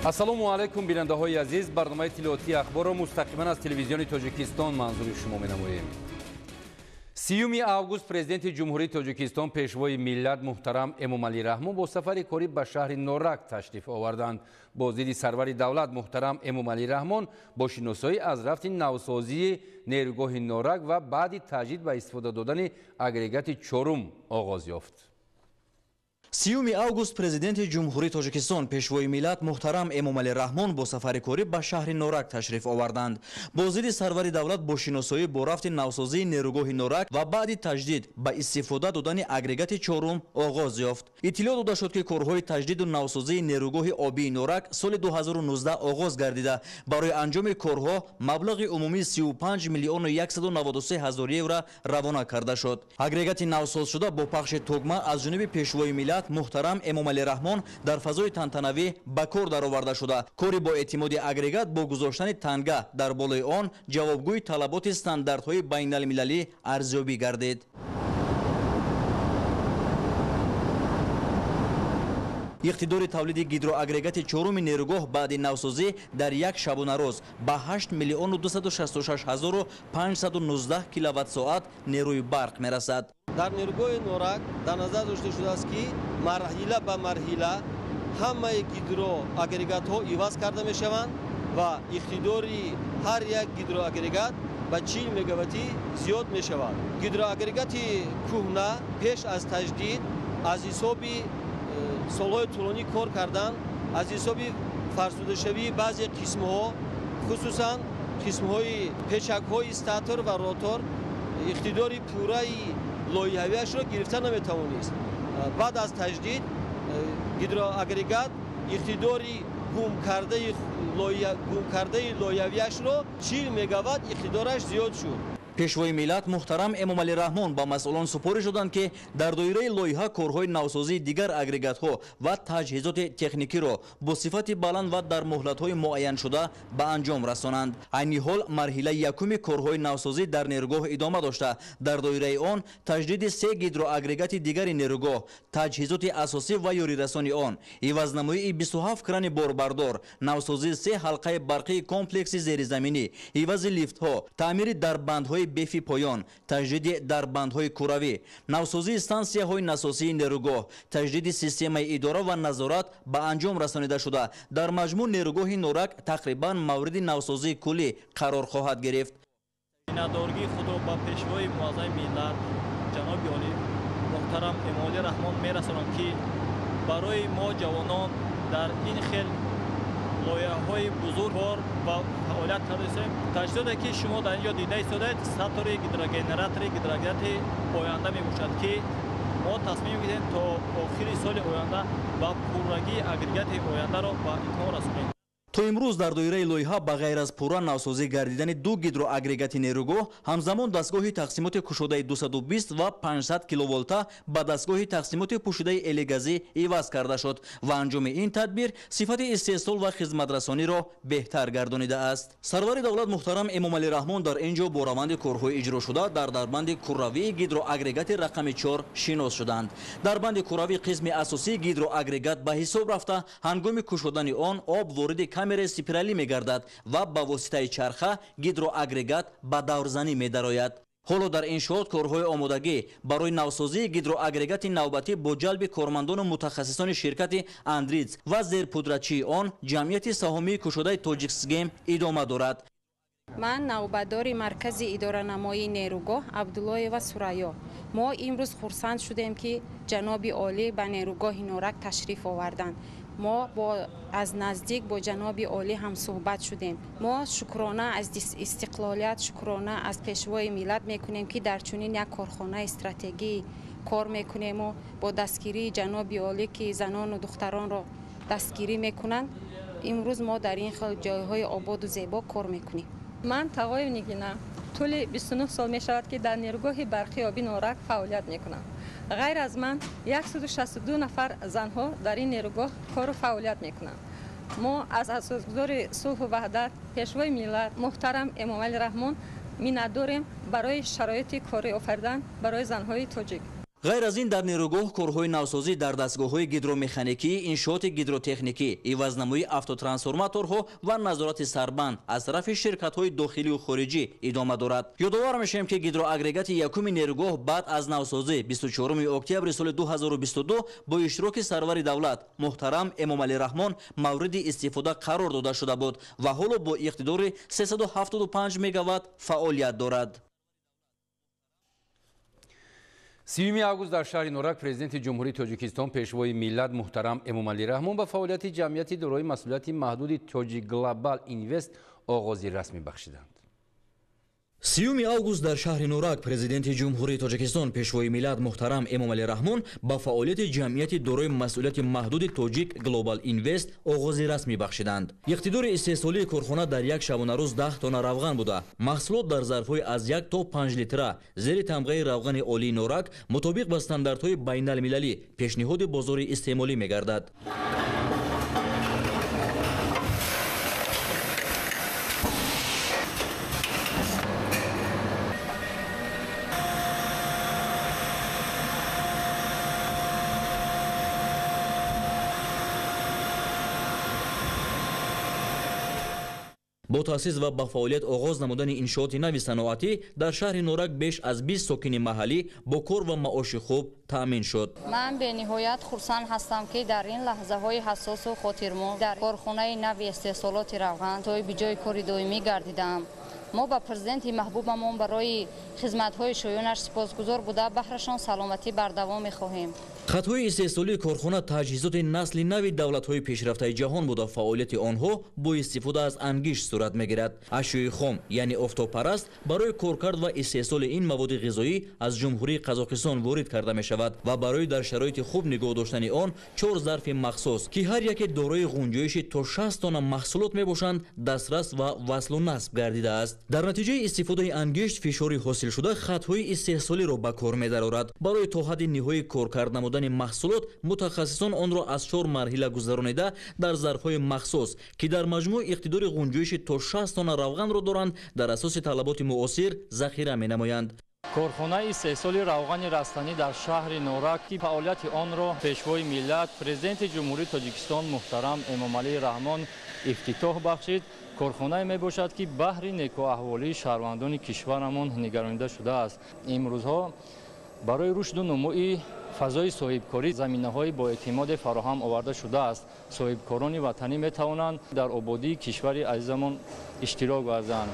Ассалому алайкум, бинандаҳои азиз. Барномаи иттилоотии ахборро мустақиман аз телевизиони Тоҷикистон манзури шумо менамоем. 30 август президенти Ҷумҳурии Тоҷикистон, пешвои миллат муҳтарам Эмомалӣ Раҳмон бо сафари корӣ ба шаҳри Норак ташриф оварданд. Боздиди сарвари давлат муҳтарам Эмомалӣ Раҳмон бо шиносоӣ аз рафти навсозии нерӯгоҳи Норак ва баъди таҷдид ба истифода додани агрегати чорум оғоз ёфт. 30 август президенти Ҷумҳурии Тоҷикистон, пешвои миллат муҳтарам Эмомалӣ Раҳмон бо сафари корӣ ба шаҳри Норак ташриф оварданд. Боздиди сарвари давлат бо шиносоӣ бо рафти навсозии нерӯгоҳи Норак ва баъди таҷдид ба истифода додани агрегати чорум оғоз ёфт. Иттилоъ дода шуд, ки корҳои таҷдиду навсозии нерӯгоҳи обии Норак соли 2019 оғоз гардида, барои анҷоми корҳо маблағи умумии 35 миллиону 193 ҳазор евро равона карда шуд. Агрегати навсозшуда бо пахши тугма аз ҷониби пешвои миллат муҳтарам Эмомалӣ Раҳмон дар фазои тантанавӣ ба кор дароварда шуда, кори бо эътимоди агрегат бо гузоштани танга дар болои он ҷавобгӯи талаботи стандартҳои байналмилалӣ арзёбӣ гардид. Иқтидори тавлиди гидроагрегати чоруми нерӯгоҳ баъди навсозӣ дар як шабонарӯз ба 8 миллиону 266 ҳазору 519 киловатт-соат нерӯи барқ мерасад. Дар нерӯгоҳи Норак дар назар дошта шудааст, ки марҳила ба марҳила ҳамаи гидроагрегатҳо иваз карда мешаванд ва иқтидори ҳар як гидроагрегат ба 40 мегаваттӣ зиёд мешавад. Гидроагрегати кӯҳна пеш аз таҷдид аз ҳисоби солҳои тӯлонӣ кор кардан, аз ҳисоби фарсудашавии баъзе қисмҳо, хусусан қисмҳои печакҳои статор ва ротор, иқтидори пурраи лоиҳавиашро гирифта наметавонист. Баъд аз таҷдид гидроагрегат иқтидори гумкардаи лоиҳавиашро 40 мегаватт иқтидораш зиёд шуд. Пешвои миллат муҳтарам Эмомалӣ Раҳмон ба масъулон супориш доданд, ки дар доираи лоиҳа корҳои навсозии дигар агрегатҳо ва таҷҳизоти техникиро бо сифати баланд ва дар муҳлатҳои муайяншуда ба анҷом расонанд. Айни ҳол марҳилаи якуми корҳои навсозӣ дар нерӯгоҳ идома дошта, дар доираи он таҷдиди се гидроагрегати дигари нерӯгоҳ, таҷҳизоти асосӣ ва ёрирасони он, ивазнамоии 27 крани борбардор, навсозии се ҳалқаи барқии комплекси зеризаминӣ, ивази лифтҳо, таъмири дарбандҳои бефи поён, таҷдиди дарбандҳои куравӣ, навсозии стансияҳои насосии нерӯгоҳ, таҷдиди системаи идора ва назорат ба анҷом расонида шуда, дар маҷмӯъ нерӯгоҳи Норак тақрибан мавриди навсозии куллӣ қарор хоҳад гирифт. Миннатдории худро ба пешвои муаззами миллат ҷаноби олӣ муҳтарам Эмомалӣ Раҳмон мерасонам, ки барои мо ҷавонон дар ин хел лоиҳаҳои бузург кор ва фаъолият кардаистем. Таҷҳизоте, ки шумо дар ин ҷо дида истодаед, статори гидрогенератори гидроагрегати оянда мебошад, ки мо тасмим гирифтем то охири соли оянда ба пуррагии агрегати ояндаро ба итмом расонем. То имрӯз дар доираи лоиҳа ба ғайр аз пурра навсозӣ гардидани ду гидроагрегати нерӯгоҳ, ҳамзамон дастгоҳи тақсимоти кушодаи 220 ва 500 киловолта ба дастгоҳи тақсимоти пӯшидаи элегазӣ иваз карда шуд ва анҷоми ин тадбир сифати истеҳсол ва хизматрасониро беҳтар гардонидааст. Сарвари давлат муҳтарам Эмомалӣ Раҳмон дар ин ҷо бо раванди корҳои иҷрошуда дар дарбанди куравии гидроагрегати рақами 4 шинос шуданд. Дарбанди куравӣ қисми асосии гидроагрегат ба ҳисоб рафта, ҳангоми кушодани он об вориди камераи спиралӣ мегардад ва ба воситаи чарха гидроагрегат ба даврзанӣ медарояд. Ҳоло дар иншоот корҳои омодагӣ барои навсозии гидроагрегати навбатӣ бо ҷалби кормандону мутахассисони ширкати Андриц ва зерпудрачии он ҷамъияти саҳомии кушодаи Тоҷиксгем идома дорад. Ман навбатдори маркази идоранамоии нерӯгоҳ Абдуллоева Сурайё. Мо имрӯз хурсанд шудем, ки ҷаноби олӣ ба нерӯгоҳи Норак ташриф оварданд. Мо аз наздик бо ҷаноби олӣ ҳамсӯҳбат шудем. Мо шукрона аз истиқлолият, шукрона аз пешвои миллат мекунем, ки дар чунин як корхонаи стратегӣ кор мекунему бо дастгирии ҷаноби олӣ, ки занону духтаронро дастгирӣ мекунанд, имрӯз мо дар ин хел ҷойҳои ободу зебо кор мекунем. Ман Тағоев Нигина. Тӯли 29 сол мешавад, ки дар нерӯгоҳи барқи оби Норак фаъолият мекунам. Ғайр аз ман 162 нафар занҳо дар ин нерӯгоҳ кору фаъолият мекунанд. Мо аз асосгузори сулҳу ваҳдат, пешвои миллат муҳтарам Эмомалӣ Раҳмон миннатдорем барои шароити корӣ офаридан барои занҳои тоҷик. Ғайр аз ин, дар нерӯгоҳ корҳои навсозӣ дар дастгоҳҳои гидромеханикӣ, иншооти гидротехникӣ, ивазнамоии автотрансформаторҳо ва назорати сарбанд аз тарафи ширкатҳои дохилию хориҷӣ идома дорад. Ёдовар мешавем, ки гидроагрегати якуми нерӯгоҳ баъд аз навсозӣ 24 октябри соли 2022 бо иштироки сарвари давлат муҳтарам Эмомалӣ Раҳмон мавриди истифода қарор дода шуда буд ва ҳоло бо иқтидори 375 мегаватт фаъолият дорад. 30 август дар шаҳри Норак президенти Ҷумҳурии Тоҷикистон, пешвои миллат муҳтарам Эмомалӣ Раҳмон ба фаъолияти ҷамъияти дорои масъулияти маҳдуди Тоҷик Глобал Инвест оғози расмӣ бахшиданд. 30 август дар шаҳри Норак президенти Ҷумҳурии Тоҷикистон, пешвои миллат муҳтарам Эмомалӣ Раҳмон ба фаъолияти ҷамъияти дорои масъулияти маҳдуди Тоҷик Глобал Инвест оғози расмӣ бахшиданд. Иқтидори истеҳсолии корхона дар як шабонарӯз 10 тонна равған буда, маҳсулот дар зарфҳои аз 1 то 5 литра зери тамғаи равғани олии Норак мутобиқ ба стандартҳои байналмилалӣ пешниҳоди бозори истеъмолӣ мегардад. Бо таъсис ва ба фаъолият оғоз намудани иншооти нави саноатӣ дар шаҳри Норак беш аз 20 сокини маҳаллӣ бо кор ва маоши хуб таъмин шуд. Ман бениҳоят хурсанд ҳастам, ки дар ин лаҳзаҳои ҳассосу хотирмон дар корхонаи нави истеҳсолоти равған соҳиби ҷойи кори доимӣ гардидаам. Мо ба президенти маҳбубамон барои хизматҳои шоёнаш сипосгузор буда, баҳрашон саломатӣ бардавом мехоҳем. Хатҳои истеҳсолии корхона таҷҳизоти насли нави давлатҳои пешрафтаи ҷаҳон буда, фаъолияти онҳо бо истифода аз ангишт сурат мегирад. Ашёи хом, яъне офтобпараст, барои коркард ва истеҳсоли ин маводи ғизоӣ аз Ҷумҳурии Қазоқистон ворид карда мешавад ва барои дар шароити хуб нигоҳ доштани он 4 зарфи махсус, ки ҳар яке дорои ғунҷоиши то 60 тонна маҳсулот мебошанд, дастрас ва васлу насб гардидааст. Дар натиҷаи истифодаи ангишт фишори ҳосилшуда хатҳои истеҳсолиро ба кор медарорад. Барои то ҳадди ниҳоӣ коркард намудани маҳсулот мутахассисон онро аз 4 марҳила гузаронида дар зарфҳои махсус, ки дар маҷмӯъ иқтидори ғунҷоиши то 60 тонна равғанро доранд, дар асоси талаботи муосир захира менамоянд. Корхонаи истеҳсоли равғани растанӣ дар шаҳри Норак, ки фаъолияти онро пешвои миллат, президенти Ҷумҳурии Тоҷикистон муҳтарам Эмомалӣ Раҳмон ифтитоҳ бахшид, корхонае мебошад, ки баҳри некӯаҳволии шаҳрвандони кишварамон нигаронида шудааст. Имрӯзҳо барои рушду нумӯи фазои соҳибкорӣ заминаҳои боэътимоде фароҳам оварда шудааст. Соҳибкорони ватанӣ метавонанд дар ободии кишвари азизамон иштирок варзанд.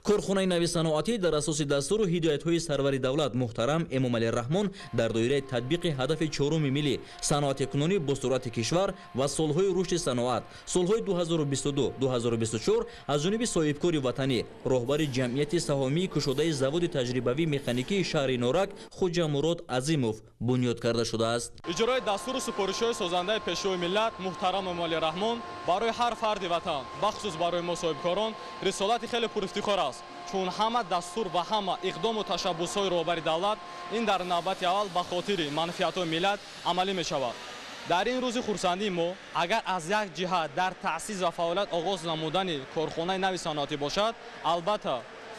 Корхонаи нави саноатӣ дар асоси дастуру ҳидоятҳои сарвари давлат муҳтарам Эмомалӣ Раҳмон дар доираи татбиқи ҳадафи чоруми миллӣ саноатикунонӣ бо суръати кишвар ва солҳои рушди саноат солҳои 2022-2024 аз ҷониби соҳибкори ватанӣ, роҳбари ҷамъияти саҳомии кушодаи заводи таҷрибавии механикии шаҳри Норак Хуҷамурод Азимов бунёд карда шудааст. Иҷрои дастуру супоришҳои созандаи пешвои миллат муҳтарам Эмомалӣ Раҳмон барои ҳар фарди ватан, бахусус барои мо соҳибкорон, рисолати хеле пурэфтихор аст. Чун ҳама дастур ва ҳама иқдому ташаббусҳои роҳбари давлат ин дар навбати аввал ба хотири манфиатҳои миллат амалӣ мешавад. Дар ин рӯзи хурсандии мо агар аз як ҷиҳат дар таъсис ва фаъолият оғоз намудани корхонаи нави саноатӣ бошад, албатта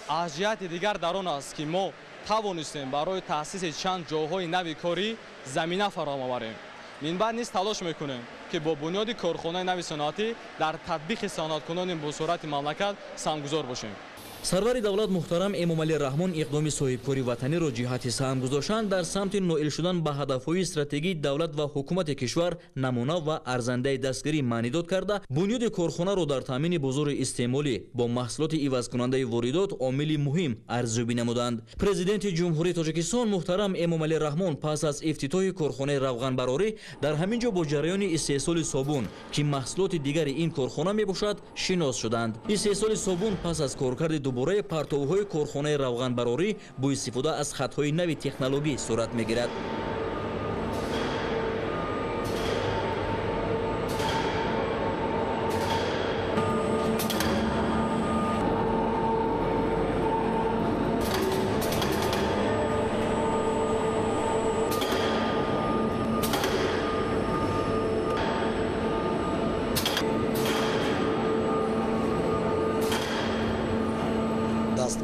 аз ҷиҳати дигар дар он аст, ки мо тавонистем барои таъсиси чанд ҷойҳои нави корӣ замина фароҳам оварем. Минбаъд низ талош мекунем, ки бо бунёди корхонаи нави саноатӣ дар татбиқи саноаткунони босуръати мамлакат саҳмгузор бошем. Сарвари давлат муҳтарам Эмомалӣ Раҳмон иқдоми соҳибкори ватаниро ҷиҳати саҳм гузоштан дар самти ноил шудан ба ҳадафҳои стратегии давлат ва ҳукумати кишвар намуна ва арзандаи дастгирӣ маънидод карда, бунёди корхонаро дар таъмини бозори истеъмолӣ бо маҳсулоти ивазкунандаи воридот омили муҳим арзёбӣ намуданд. Президенти Ҷумҳурии Тоҷикистон муҳтарам Эмомалӣ Раҳмон пас аз ифтитоҳи корхонаи равғанбарорӣ дар ҳамин ҷо бо ҷараёни истеҳсоли собун, ки маҳсулоти дигари ин корхона мебошад, шинос шуданд. Истеҳсоли собун пас аз коркарди дубораи партовҳои корхонаи равғанбарорӣ бо истифода аз хатҳои нави технологӣ сурат мегирад.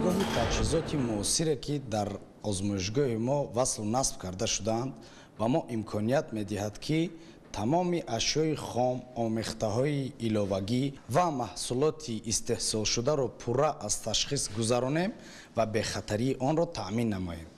Нигоҳи таҷҳизоти муосире, ки дар озмоишгоҳи мо васлу насб карда шудаанд, ба мо имконият медиҳад, ки тамоми ашёи хом, омехтаҳои иловагӣ ва маҳсулоти истеҳсолшударо пурра аз ташхис гузаронем ва бехатарии онро таъмин намоем.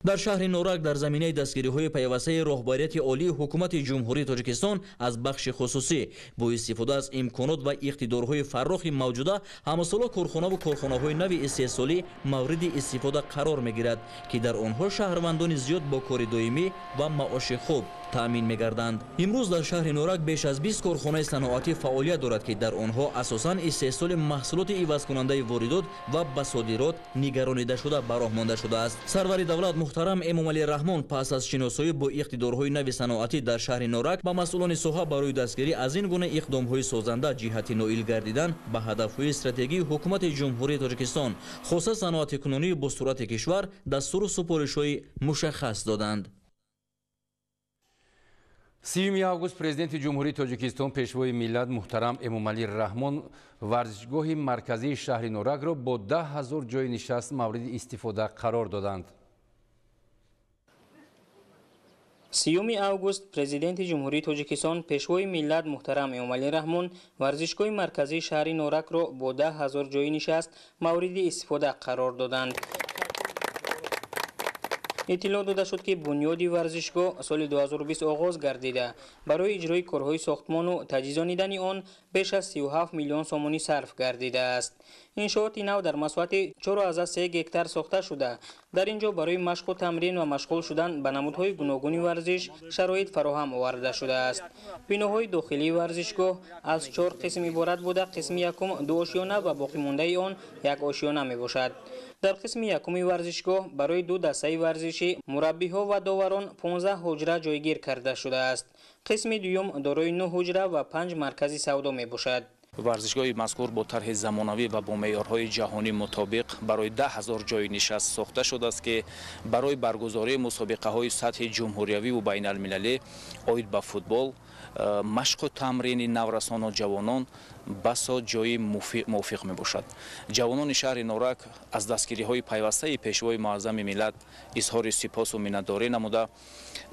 Дар шаҳри Норак дар заминаи дастгириҳои пайвастаи роҳбарияти олии ҳукумати Ҷумҳурии Тоҷикистон аз бахши хусусӣ бо истифода аз имконот ва иқтидорҳои фаррохи мавҷуда ҳамасола корхонаву корхонаҳои нави истеҳсолӣ мавриди истифода қарор мегирад, ки дар онҳо шаҳрвандони зиёд бо кори доимӣ ва маоши хуб таъмин мегарданд. Имрӯз дар шаҳри Норак беш аз 20 корхонаи саноатӣ фаъолият дорад, ки дар онҳо асосан истеҳсоли маҳсулоти ивазкунандаи воридот ва ба содирот нигаронида шуда ба роҳ монда шудааст. Сарвари давлат муҳтарам Эмомалӣ Раҳмон пас аз шиносоӣ бо иқтидорҳои нави саноатӣ дар шаҳри Норак ба масъулони соҳа барои дастгирӣ аз ин гуна иқдомҳои созанда ҷиҳати ноил гардидан ба ҳадафҳои стратегии ҳукумати Ҷумҳурии Тоҷикистон, хоса саноати кунунии босуръати кишвар, дастуру супоришҳои мушаххас доданд. 30 август Президенти Ҷумҳурии Тоҷикистон, Пешвои миллат муҳтарам Эмомалӣ Раҳмон варзишгоҳи марказии шаҳри Норакро бо 10 000 ҷойи нишаст мавриди истифода қарор доданд. 30 август Президенти Ҷумҳурии Тоҷикистон, Пешвои миллат муҳтарам Эмомалӣ Раҳмон варзишгоҳи марказии шаҳри Норакро бо 10 000 ҷойи нишаст мавриди истифода қарор доданд. Иттилоъ дода шуд, ки бунёди варзишгоҳ соли 2020 оғоз гардида, барои иҷрои корҳои сохтмону таҷҳизонидани он беш аз 37 миллион сомонӣ сарф гардидааст. Иншооти нав дар масоҳати 4,3 гектар сохта шуда, дар ин ҷо барои машқу тамрин ва машғул шудан ба намудҳои гуногуни варзиш шароит фароҳам оварда шудааст. Биноҳои дохилии варзишгоҳ аз чор қисм иборат буда, қисми якум ду ошёна ва боқимондаи он як ошёна мебошад. Дар қисми якуми варзишгоҳ барои ду дастаи варзишӣ, мураббиҳо ва доварон 15 ҳуҷра ҷойгир карда шудааст. Қисми дуюм дорои 9 ҳуҷра ва панҷ маркази савдо мебошад. Варзишгоҳи мазкур бо тарҳи замонавӣ ва бо меъёрҳои ҷаҳонӣ мутобиқ барои 10 000 ҷойи нишаст сохта шудааст, ки барои баргузории мусобиқаҳои сатҳи ҷумҳуриявиву байналмилалӣ оид ба футбол, машқу тамрини наврасону ҷавонон басо ҷои мувофиқ мебошад. Ҷавонони шаҳри Норак аз дастгириҳои пайвастаи Пешвои муаззами миллат изҳори сипосу миннатдорӣ намуда,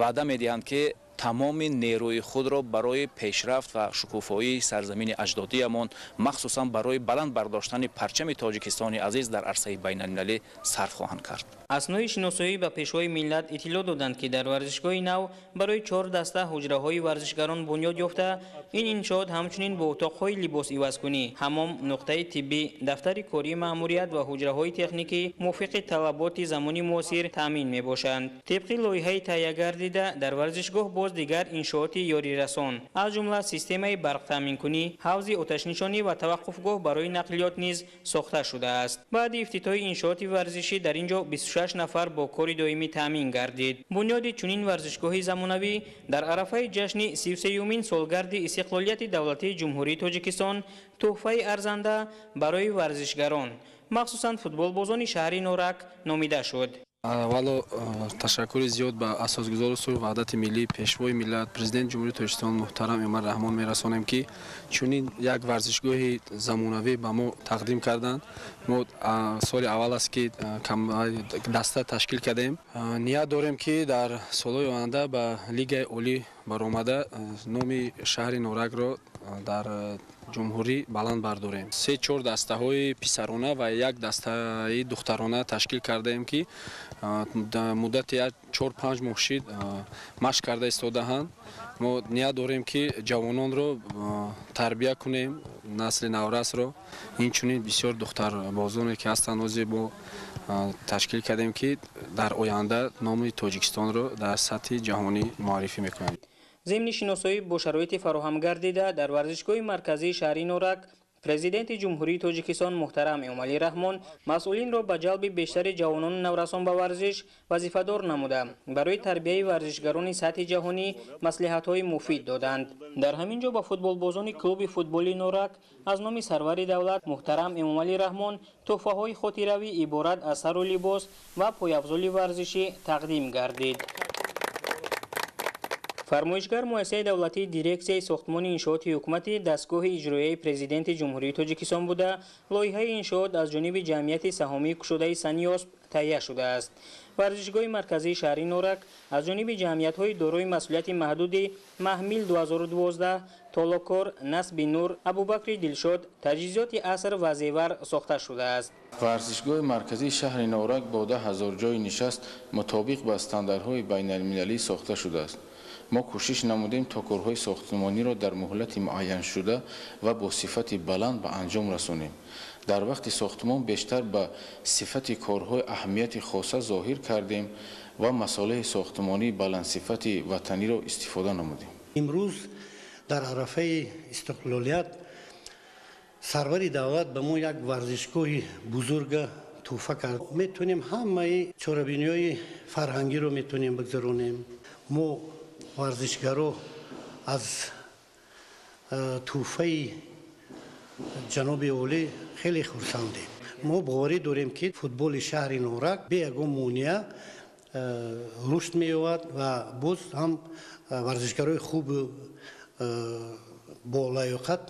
ваъда медиҳанд, ки тамоми нерӯи худро барои пешрафт ва шукуфоии сарзамини аҷдодиямон, махсусан барои баланд бардоштани парчами Тоҷикистони азиз дар арсаи байналмилалӣ сарф хоҳанд кард. Аснои шиносоӣ ба Пешвои миллат иттилоъ доданд, ки дар варзишгоҳи нав барои чор даста ҳуҷраҳои варзишгарон бунёд ёфта, ин иншоот ҳамчунин бо утоқҳои либосивазкунӣ, ҳаммом, нуқтаи тиббӣ, дафтари кории маъмурият ва ҳуҷраҳои техникӣ мувофиқи талаботи замони муосир таъмин мебошанд. Тибқи лоиҳаи таҳия гардида, дар варзишгоҳ боз дигар иншооти ёрирасон, аз ҷумла системаи барқтаъминкунӣ, ҳавзи оташнишонӣ ва таваққуфгоҳ барои нақлиёт низ сохта шудааст. Баъди ифтитоҳи иншооти варзишӣ дар ин ҷо 26 нафар бо кори доимӣ таъмин гардид. Бунёди чунин варзишгоҳи замонавӣ дар арафаи ҷашни 33-юмин солгарди истиқлолияти давлатии Ҷумҳурии Тоҷикистон тӯҳфаи арзанда барои варзишгарон, махсусан футболбозони шаҳри Норак номида шуд. Аввало, ташаккури зиёд ба асосгузори сулҳу ваҳдати миллӣ, Пешвои миллат, Президенти Ҷумҳурии Тоҷикистон муҳтарам Эмомалӣ Раҳмон мерасонем, ки чунин як варзишгоҳи замонавӣ ба мо тақдим карданд. Мо соли аввал аст, ки даста ташкил кардем. Ният дорем, ки дар солҳои оянда ба лигаи олӣ баромада, номи шаҳри Норакро дар ҷумҳурӣ баланд бардорем. Се чор дастаҳои писарона ва як дастаи духтарона ташкил кардаем, ки муддати як 4-5 моҳ шид машқ карда истодаанд. Мо ният дорем, ки ҷавононро тарбия кунем, насли наврасро. Инчунин бисёр духтарбозоне ки ҳастанд, ҳозир мо ташкил кардем, ки дар оянда номи Тоҷикистонро дар сатҳи ҷаҳонӣ муаррифӣ мекунанд. Зимни шиносоӣ бо шароити фароҳам гардида дар варзишгоҳи марказии шаҳри Норак, Президенти Ҷумҳурии Тоҷикистон муҳтарам Эмомалӣ Раҳмон масъулинро ба ҷалби бештари ҷавонону наврасон ба варзиш вазифадор намуда, барои тарбияи варзишгарони сатҳи ҷаҳонӣ маслиҳатҳои муфид доданд. Дар ҳамин ҷо ба футболбозони клуби футболи Норак аз номи сарвари давлат муҳтарам Эмомалӣ Раҳмон тӯҳфаҳои хотиравӣ иборат аз сару либос ва пойафзоли варзишӣ тақдим гардид. Фармоишгар муассисаи давлатии дирексияи сохтмони иншооти ҳукумати дастгоҳи иҷроияи Президенти Ҷумҳурии Тоҷикистон буда, лоиҳаи иншоот аз ҷониби ҷамъияти саҳомии кушодаи Саниёсп таҳия шудааст. Варзишгоҳи марказии шаҳри Норак аз ҷониби ҷамъиятҳои дорои масъулияти маҳдуди Маҳмил 2012, Толокор, Насби Нур, Абубакри Дилшод, таҷҳизоти аср ва зевар сохта шудааст. Варзишгоҳи марказии шаҳри Норак бо 10 000 ҷойи нишаст мутобиқ ба стандартҳои байналмилалӣ сохта шудааст. Мо кӯшиш намудем, то корҳои сохтмониро дар муҳлати муайяншуда ва бо сифати баланд ба анҷом расонем. Дар вақти сохтмон бештар ба сифати корҳои аҳамияти хоса зоҳир кардем ва масолеҳи сохтмонии баландсифати ватаниро истифода намудем. Имрӯз дар арафаи истиқлолият сарвари давлат ба мо як варзишгоҳи бузурга тӯҳфа кард. Метавонем ҳамаи чорабиниҳои фарҳангиро метавонем бигзаронем. Мо варзишгаро аз тӯҳфаи ҷаноби олӣ хеле хурсандем. Мо боварӣ дорем, ки футболи шаҳри Норак бе ягон монеа рушд меёбад ва боз ҳам варзишгарои хубу болаёқат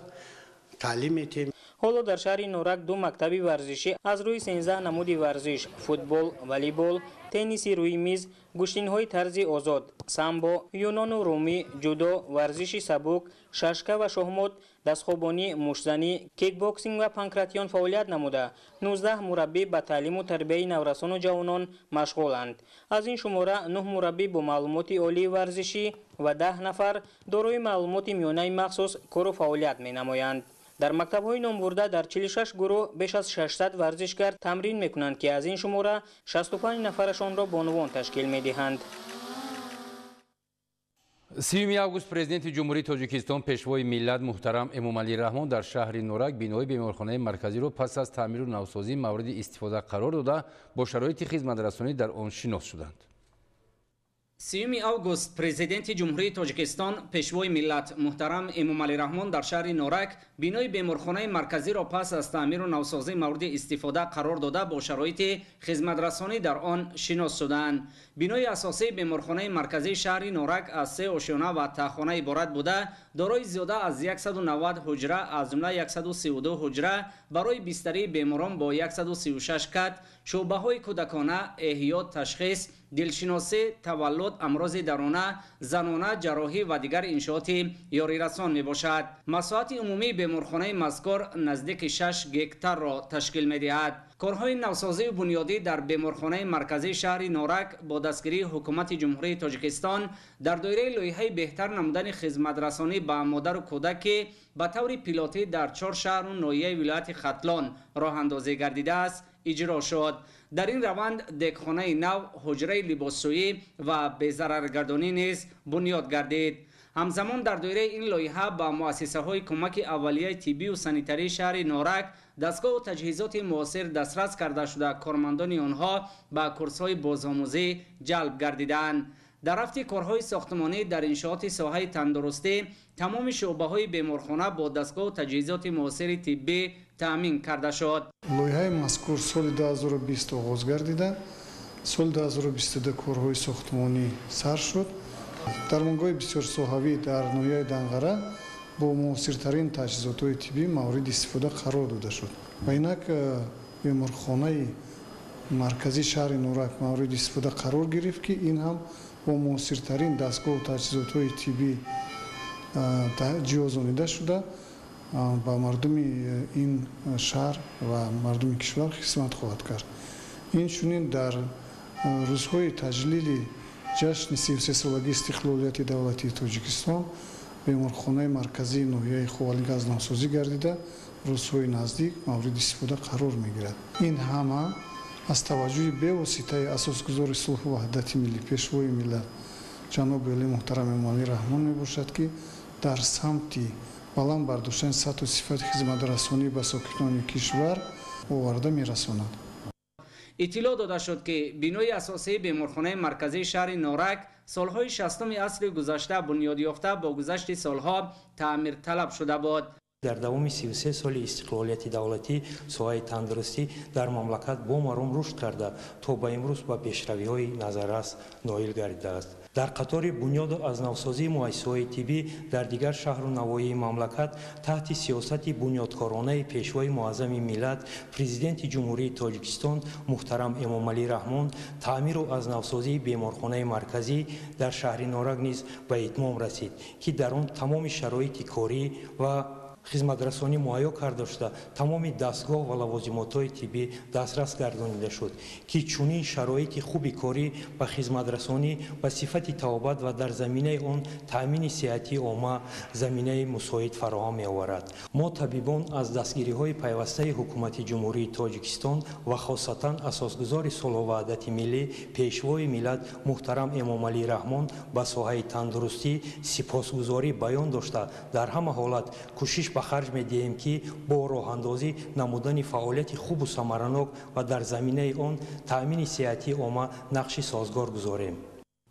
таълим медиҳем. Ҳоло дар шаҳри Норак ду мактаби варзишӣ аз рӯи 13 намуди варзиш: футбол, волейбол, тенниси рӯи миз, гӯштинҳои тарзи озод, самбо, юнону румӣ, ҷудо, варзиши сабук, шашка ва шоҳмот, дастхобонӣ, муштзанӣ, кикбоксинг ва панкратион фаъолият намуда, 19 мураббӣ ба таълиму тарбияи наврасону ҷавонон машғуланд. Аз ин шумора 9 мураббӣ бо маълумоти олии варзишӣ ва 10 нафар дорои маълумоти миёнаи махсус кору фаъолият менамоянд. Дар мактабҳои номбурда дар 46 гурӯҳ беш аз 600 варзишгар тамрин мекунанд, ки аз ин шумора 65 нафарашонро бонувон ташкил медиҳанд. 30 август Президенти Ҷумҳурии Тоҷикистон, Пешвои миллат муҳтарам Эмомалӣ Раҳмон дар шаҳри Норак бинои беморхонаи марказиро пас аз таъмиру навсозӣ мавриди истифода қарор дода, бо шароити хизматрасонӣ дар он шинос шуданд. 30 август Президенти Ҷумҳурии Тоҷикистон, Пешвои миллат муҳтарам Эмомалӣ Раҳмон дар шаҳри Норак бинои беморхонаи марказиро пас аз таъмиру навсозӣ мавриди истифода қарор дода, бо шароити хизматрасонӣ дар он шинос шуданд. Бинои асосии беморхонаи марказии шаҳри Норак аз се ошёна ва таҳхона иборат буда, дорои зиёда аз 190 ҳуҷра, аз ҷумла 132 ҳуҷра барои бистарии беморон бо 136 кат, шӯъбаҳои кӯдакона, эҳё, ташхис, дилшиносӣ, таваллуд, амрози дарона, занона, ҷарроҳӣ ва дигар иншооти ёрирасон мебошад. Масоҳати умумии беморхонаи мазкур наздики 6 гектарро ташкил медиҳад. Корҳои навсозию бунёдӣ дар беморхонаи марказии шаҳри Норак бо дастгирии Ҳукумати Ҷумҳурии Тоҷикистон дар доираи лоиҳаи беҳтар намудани хизматрасонӣ ба модару кӯдак, ки ба таври пилотӣ дар чор шаҳру ноҳияи вилояти Хатлон роҳандозӣ гардидааст, иҷро шуд. Дар ин раванд дегхонаи нав, ҳуҷраи либосшӯӣ ва безараргардонӣ низ бунёд гардид. Ҳамзамон дар доираи ин лоиҳа ба муассисаҳои кӯмаки аввалияи тиббию санитарии шаҳри Норак дастгоҳу таҷҳизоти муосир дастрас карда шуда, кормандони онҳо ба курсҳои бозомӯзӣ ҷалб гардиданд. Дар рафти корҳои сохтмонӣ дар иншооти соҳаи тандурустӣ тамоми шӯъбаҳои беморхона бо дастгоҳу таҷҳизоти муосири тиббӣ таъмин карда шуд. Лоиҳаи мазкур соли 2020 оғоз гардида, соли 2022 корҳои сохтмонӣ сар шуд. Дармонгоҳи бисёрсоҳавӣ дар ноҳияи Данғара бо муосиртарин таҷҳизотҳои тиббӣ мавриди истифода қарор дода шуд ва инак беморхонаи марказии шаҳри Норак мавриди истифода қарор гирифт, ки ин ҳам бо муосиртарин дастгоҳу таҷҳизотҳои тиббӣ ҷиҳозонида шуда, ба мардуми ин шаҳр ва мардуми кишвар хизмат хоҳад кард. Инчунин дар рӯзҳои таҷлили ҷашни 33-солагии истиқлолияти давлатии Тоҷикистон беморхонаи марказии ноҳияи Ховалинг аз навсозӣ гардида, рӯзҳои наздик мавриди истифода қарор мегирад. Ин ҳама аз таваҷҷӯҳи бевоситаи асосгузори сулҳу ваҳдати миллӣ, Пешвои миллат ҷаноби олӣ муҳтарам Эмомалӣ Раҳмон мебошад, ки дар самти баланд бардоштани сатҳу сифати хизматрасонӣ ба сокинони кишвар оварда мерасонад. Иттилоъ дода шуд, ки бинои асосии беморхонаи марказии шаҳри Норак солҳои 60-уми асри гузашта бунёд ёфта, бо гузашти солҳо таъмирталаб шуда буд. Дар давоми 33 соли истиқлолияти давлатӣ соҳаи тандурустӣ дар мамлакат бо маром рушд карда, то ба имрӯз ба пешравиҳои назаррас ноил гардидааст. Дар қатори бунёду аз навсозии муассисаҳои тиббӣ дар дигар шаҳру навоҳии мамлакат таҳти сиёсати бунёдкоронаи Пешвои муаззами миллат, Президенти Ҷумҳурии Тоҷикистон муҳтарам Эмомалӣ Раҳмон таъмиру аз навсозии беморхонаи марказӣ дар шаҳри Норак низ ба итмом расид, ки дар он тамоми шароити корӣ ва хизматрасонӣ муҳайё карда шуда, тамоми дастгоҳ ва лавозимотҳои тиббӣ дастрас гардонида шуд, ки чунин шароити хуби корӣ ба хизматрасонӣ ба сифати табобат ва дар заминаи он таъмини сиҳатии омма заминаи мусоид фароҳам меоварад. Мо табибон аз дастгириҳои пайвастаи Ҳукумати Ҷумҳурии Тоҷикистон ва хосатан асосгузори сулҳу ваҳдати миллӣ, Пешвои миллат муҳтарам Эмомалӣ Раҳмон ба соҳаи тандурустӣ сипосгузорӣ баён дошта, дар ҳама ҳолат кӯшиш ба харҷ медиҳем, ки бо роҳандозӣ намудани фаъолияти хубу самаранок ва дар заминаи он таъмини сиҳатии омма нақши созгор гузорем.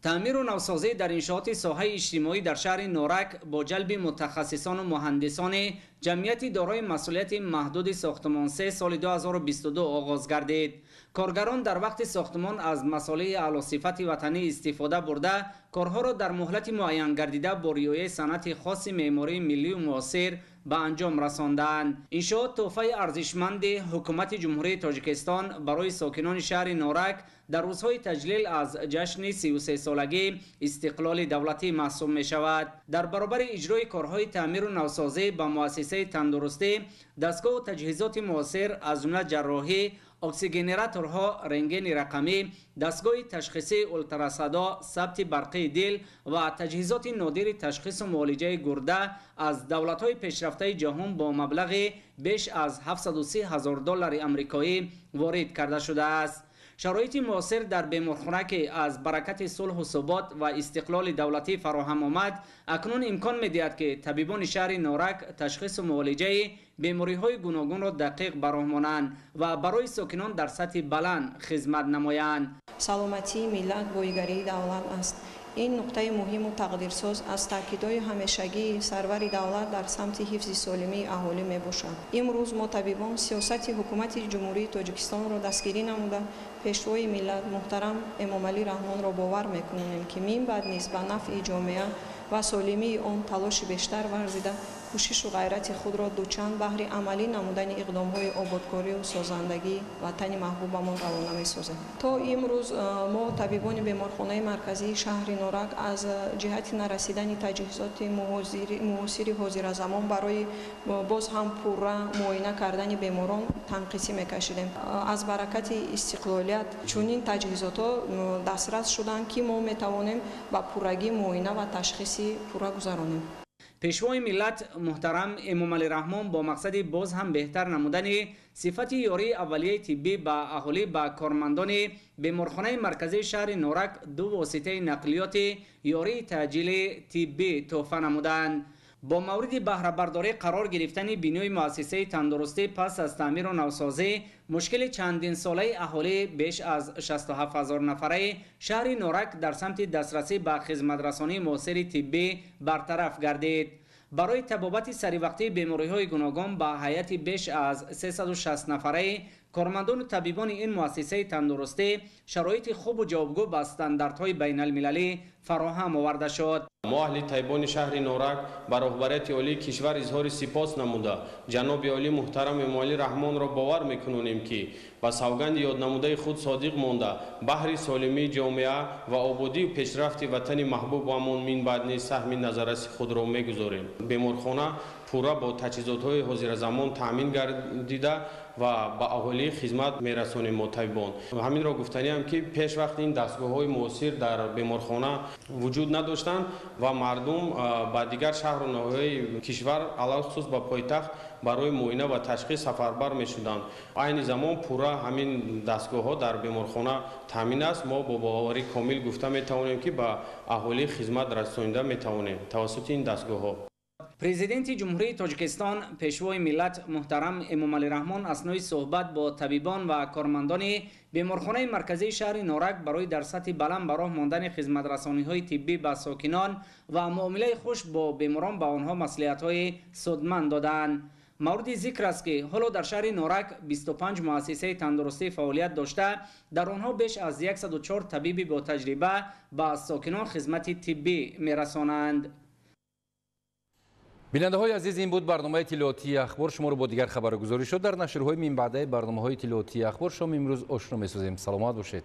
Таъмиру навсозӣ дар иншооти соҳаи иҷтимоӣ дар шаҳри Норак бо ҷалби мутахассисону муҳандисони ҷамъияти дорои масъулияти маҳдуди сохтмон 3 соли 2022 оғоз гардид. Коргарон дар вақти сохтмон аз масолеҳи аълосифати ватанӣ истифода бурда, корҳоро дар муҳлати муайян гардида бо риояи санъати хоси меъмории миллию муосир ба анҷом расонданд. Иншоот тӯҳфаи арзишманди Ҳукумати Ҷумҳурии Тоҷикистон барои сокинони шаҳри Норак дар рӯзҳои таҷлил аз ҷашни 33-солагии истиқлоли давлатӣ маҳсуб мешавад. Дар баробари иҷрои корҳои таъмиру навсозӣ ба муассисаи тандурустӣ дастгоҳу таҷҳизоти муосир аз ҷумла ҷарроҳӣ, оксигенераторҳо, рентгени рақамӣ, дастгоҳи ташхисии ултрасадо, сабти барқии дил ва таҷҳизоти нодири ташхису муолиҷаи гурда аз давлатҳои пешрафтаи ҷаҳон бо маблағи беш аз 730 ҳазор доллари амрикоӣ ворид карда шудааст. Шароити муосир дар беморхона, ки аз баракати сулҳу субот ва истиқлоли давлатӣ фароҳам омад, акнун имкон медиҳад, ки табибони шаҳри Норак ташхису муолиҷаи бемориҳои гуногунро дақиқ ба роҳ монанд ва барои сокинон дар сатҳи баланд хизмат намоянд. Саломатии миллат боигарии давлат аст. Ин нуқтаи муҳиму тақдирсоз аз таъкидҳои ҳамешагии сарвари давлат дар самти ҳифзи солимии аҳолӣ мебошад. Имрӯз мо табибон сиёсати Ҳукумати Ҷумҳурии Тоҷикистонро дастгирӣ намуда, Пешвои миллат муҳтарам Эмомалӣ Раҳмонро бовар мекунонем, ки минбаъд низ ба нафъи ҷомеа ва солимии он талоши бештар варзида, кӯшишу ғайрати худро дучанд баҳри амалӣ намудани иқдомҳои ободкорию созандагии ватани маҳбубамон равона месозем. То имрӯз мо табибони беморхонаи марказии шаҳри Норак аз ҷиҳати нарасидани таҷҳизоти муосири ҳозиразамон барои боз ҳам пурра муоина кардани беморон танқисӣ мекашидем. Аз баракати истиқлолият чунин таҷҳизотҳо дастрас шуданд, ки мо метавонем ба пуррагӣ муоина ва ташхиси пурра гузаронем. Пешвои миллат муҳтарам Эмомалӣ Раҳмон бо мақсади боз ҳам беҳтар намудани сифати ёрии аввалияи тиббӣ ба аҳолӣ ба кормандони беморхонаи марказии шаҳри Норак ду воситаи нақлиёти ёрии таъҷили тиббӣ тӯҳфа намуданд. Бо мавриди баҳрабардорӣ қарор гирифтани бинои муассисаи тандурустӣ пас аз таъмиру навсозӣ мушкили чандинсолаи аҳолӣ беш аз 67 ҳазор нафараи шаҳри Норак дар самти дастрасӣ ба хизматрасонии муосири тиббӣ бартараф гардид. Барои табобати саривақтии бемориҳои гуногун ба ҳайати беш аз 360 нафараи кормандону табибони ин муассисаи тандурустӣ шароити хубу ҷавобгӯ ба стандартҳои байналмилалӣ фароҳам оварда шуд. Мо аҳли табибони шаҳри Норак ба роҳбарияти олии кишвар изҳори сипос намуда, ҷаноби олӣ муҳтарам Эмомалӣ Раҳмонро бовар мекунонем, ки ба савганди ёднамудаи худ содиқ монда, баҳри солимии ҷомеа ва ободию пешрафти ватани маҳбубамон минбаъд низ саҳми назарраси худро мегузорем. Беморхона пурра бо таҷҳизотҳои ҳозиразамон таъмин гардида ва ба аҳолӣ хизмат мерасонем мо табибон. Ҳаминро гуфтаниам, ки пеш вақт ин дастгоҳҳои муосир дар беморхона вуҷуд надоштанд ва мардум ба дигар шаҳру ноҳияҳои кишвар, алалхусус ба пойтахт, барои муоина ва ташхис сафарбар мешуданд. Айни замон пурра ҳамин дастгоҳҳо дар беморхона таъмин аст. Мо бо боварии комил гуфта метавонем, ки ба аҳолӣ хизмат расонида метавонем тавассути ин дастгоҳҳо. Президенти Ҷумҳурии Тоҷикистон, Пешвои миллат муҳтарам Эмомалӣ Раҳмон аснои суҳбат бо табибон ва кормандони беморхонаи марказии шаҳри Норак барои дар сатҳи баланд ба роҳ мондани хизматрасониҳои тиббӣ ба сокинон ва муомилаи хуш бо беморон ба онҳо маслиҳатҳои судманд додаанд. Мавриди зикр аст, ки ҳоло дар шаҳри Норак 25 муассисаи тандурустӣ фаъолият дошта, дар онҳо беш аз 104 табиби ботаҷриба ба сокинон хизмати тиббӣ мерасонанд. Бинандаҳои азиз, ин буд барномаи иттилоотии Ахбор. Шуморо бо дигар хабаргузоришҳо дар нашрҳои минбаъдаи барномаҳои иттилоотии Ахбор шоми имрӯз ошно месозем. Саломат бошед.